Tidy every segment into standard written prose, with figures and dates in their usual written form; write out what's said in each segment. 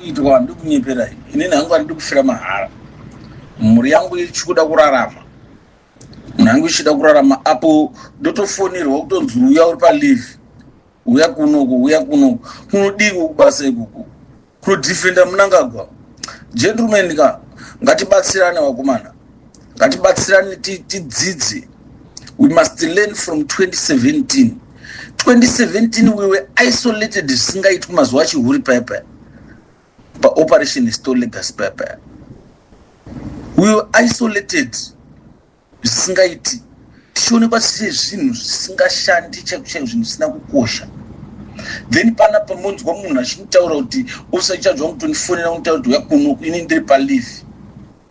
Kuitwa ndikunyeperai inini hangu handidi kufira mahara mhuri yangu ichikuda kurarama munhu yangu ichida kurarama apo ndotofonirwa kutonzi uya uri palive uya kunoku uya kunoku kunodiko kubasa ikoko kunodefenda munangagwa gentleman ka ngatibatsirane vakomana ngatibatsirane tidzidze we must learn from 2017 2017 we were isolated zvisingaitwi mazuva achihuri paya paya paoperation store legacy paya paya we were isolated zvisingaiti tichionekwa sezvinhu zvisingashandi chaiko chaiko zvinhu zvisina kukosha then pana pamonzwa munhu achitaura kuti usachadzwa kutondifonera kutaura kuti uya kuno ini ndiri palive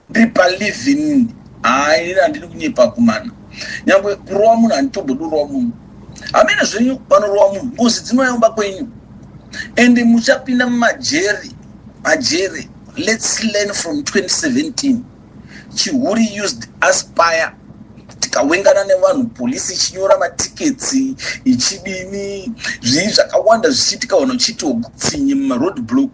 ndiri palive inini haa inini handidi kunyepa kumana nyangwe kurova munhu handitombodi kurova munhu hamene zvenyu vanorova munhu ngozi dzinoyamba kwenyu ende muchapinda mumajeri majeri let's learn from 2017 Chihuri used us paya tikawengana nevanhu polisi ichinyora matiketsi ichidini zvii zvakawanda zvichiitika vanhu vachiitiwa utsinye mumaroad block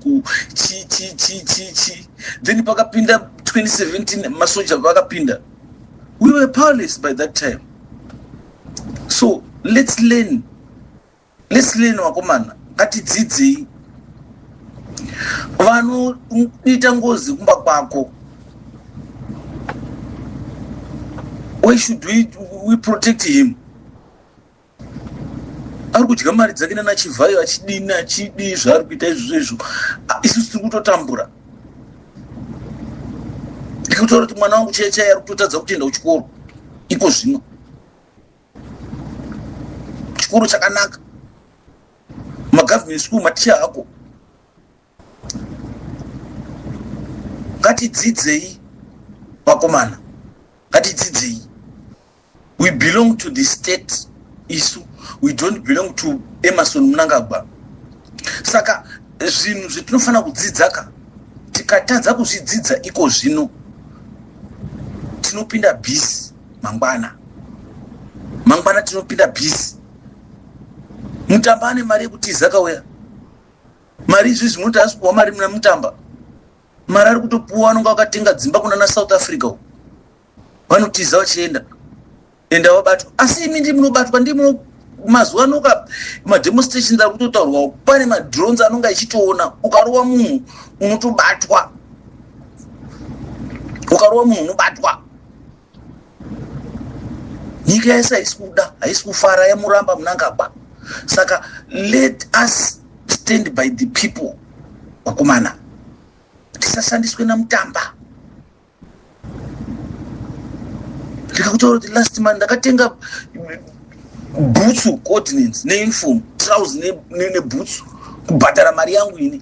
chi chi chi chi chi then pakapinda 2017 masoja vakapinda we were powerless by that time so let's learn Let's learn vakomana, ngatidzidzei. Vanoita ngozi kumba kwako. Why should we protect him? Ari kudya mari dzake nana Chivhayo achidini achidii zvaari kuita izvozvo izvo. Isusu tiri kutotambura. Ndikutaura kuti mwana wangu chaiye chaiye ari kutotadza kutoenda kuchikoro iko zvino. Chikoro chakanaka magovernment school maticha ako ngatidzidzei vakomana ngatidzidzei we belong to the state isu we don't belong to emerson mnangagwa saka zvinhu zvetinofanira kudzidza ka tikatadza kuzvidzidza iko zvino tinopinda bhisi mangwana mangwana tinopinda busy mutamba ane mari yekutiza kauya mari izvi zvinoti asi kuwa mari muna mutamba mari ari kutopuwa anonga vakatenga dzimba kunana south africa uko vanotiza vachienda enda vabatwa asi imi ndi munobatwa ndi mazuva ano ka mademonstrations ari kutotaurwa pane madrones anonga achitoona ukarova munhu unotobatwa ukarova munhu unobatwa nyika yese haisi kuda haisi kufara yamuramba munangagwa saka let us stand by the people vakomana tisashandiswe namutamba ndikakutaura kuti last month ndakatenga bhutsu coordinates neuniform trouse nebhutsu kubhadhara mari yangu ini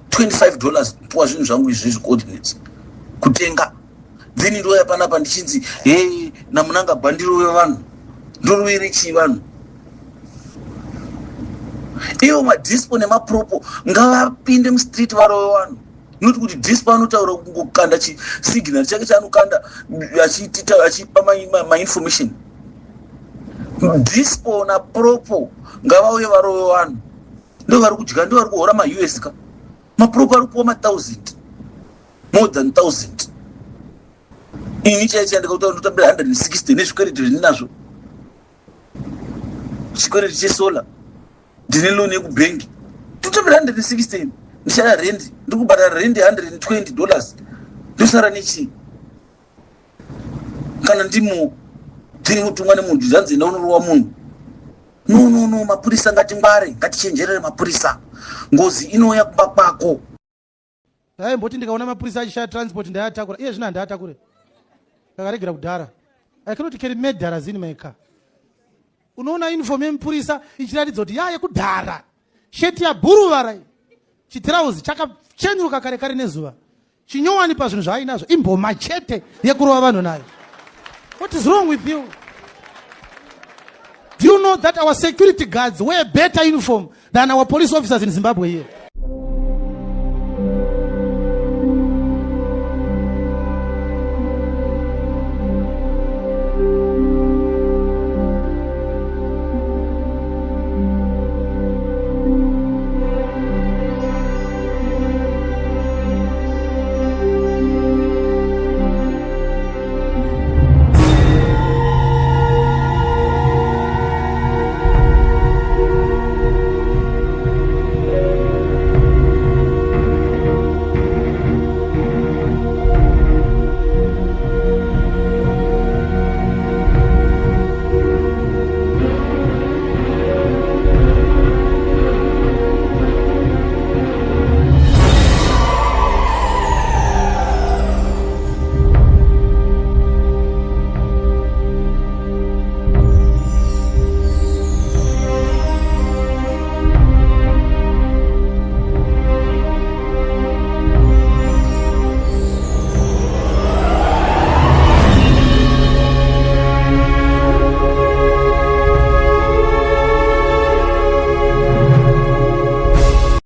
25 dollars kupuwa zvinhu zvangu izvezvi coordinates kutenga then ndouya panapa ndichinzi he namunangagwa ndirove vanhu ndorovere chii vanhu ivo madispo nemapropo ngavapinde mustreet varove vanhu not kuti dispo anotaura kungokanda chisignal chake chaanokanda achipa mainformation dispo napropo ngavauye varove vanhu ndo vari kudya ndo vari kuhora maus ka mapropo ari kupuwa mathousand more than thousand ini chaiye chaiye ndikakutaura ndotambira 160 nezvikwereti zvindinazvo chikwereti chesolar ndine loan yekubhengi ndotambira 160 ndichada rendi ndiri kubhadhara rendi 120 dollars ndosara nechii kana ndimo tiri kutumwa nemunhu zvanzi enda unorova munhu no no no mapurisa ngatingware ngatichenjerere mapurisa ngozi inouya kumba kwako Ndaimboti ndikaona mapurisa achishaya transport ndaiatakura. Iye zvino handaatakure. Ndakaregera kudhara. I cannot carry murderers in my car. Unoona uniform yemupurisa ichiratidza kuti yaa yekudhara. Sheti yabhuruvara iyi. Chitirauzi chakachenuruka kare kare nezuva. Chinyowani pazvinhu zvaainazvo imboma chete yekurova vanhu nayo. What is wrong with you? Do you know that our security guards wear better uniform than our police officers in Zimbabwe here?